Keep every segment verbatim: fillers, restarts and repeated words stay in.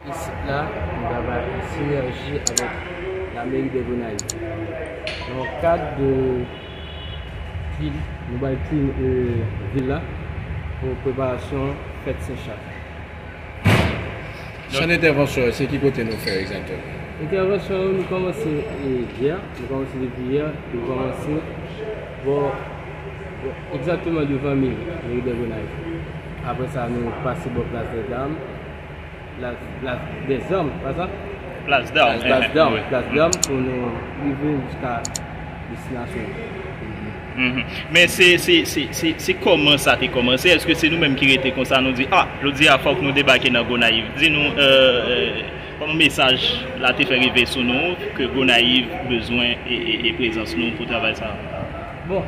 Isit la, nou travay an sinèji avèk la mairie de Gonayiv. Nan kad de vil, nou bay pri, euh, vil la pou preparasyon fèt Sen Chak. Chan entèvansyon yo, se ki kote nou fè egzakteman? Entèvansyon yo, nou kòmanse, eh, yè, nou kòmanse depi yè, nou kòmanse bò, bò, egzakteman devan meri, meri de Gonayiv. Apre sa, nou pase bò Plas dè Dam, Plas, Plas dè Zam, pa sa? Plas Dam, Plas Dam, wi. Plas Dam, pou nou rive jiska destinasyon. Mhm. Men se, se, se, se, se kòman sa te kòmanse? Èske se nou menm ki rete konsa, nou di, "Ah, jodi a, fòk nou debake nan Gonayiv"? Di nou, euh, euh, kòman mesaj la te fè rive sou nou, ke Gonayiv bezwen e, e, e prezans nou pou travay sa? Bon,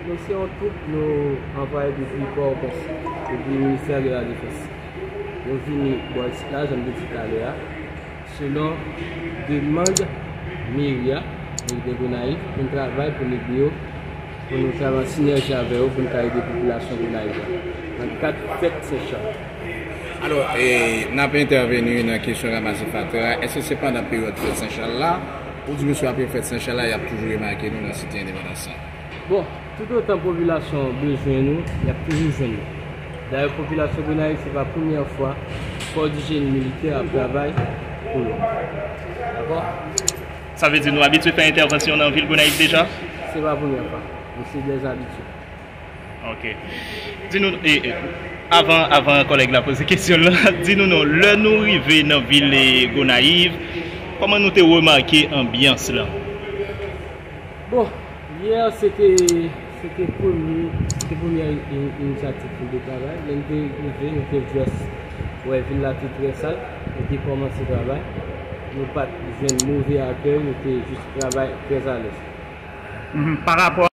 nou se yon twoup, nou anplwaye depi Pòtoprens, depi Ministè de la Defense. Nou vini bò isit la, jan m te di talè a, selon demann meri a, meri de Gonayiv, pou n travay, pou n ede yo, pou nou travay an sinèji avè yo, pou n ka ede popilasyon Gonayiv la, nan kad fèt Sen Chak. Alò, e, n ap entèveni nan kesyon ranmase fatra. Èske se pandan peryòd fèt Sen Chak la, ou di misye apre fèt Sen Chak la, y ap toujou remake nou nan Site Endepandans lan? Bon, toutotan popilasyon an bezwen nou, y ap toujou jwenn nou. Dayè, popilasyon Gonayiv, se pa premyè fwa Kò di Jeni Militè ap travay pou yo. Dakò? Sa vle di nou abitye fè entèvansyon nan vil Gonayiv deja? Se pa premyè fwa. Nou se dèzabitye. Ok. Di nou, e, e, avan, avan kòlèg la poze kesyon l lan, di nou non, lè nou rive nan vil, e, Gonayiv, kòman nou te remake anbyans lan? Bon, yè se te, se te premye, se te premyè in-, inisyativ pou nou te travay. Lè n te rive, nou te jis wè vil la te trè sal, nou te kòmanse travay. Nou pa t jwenn move akèy, nou te jis travay trè alèz. Mhm. Pa rapò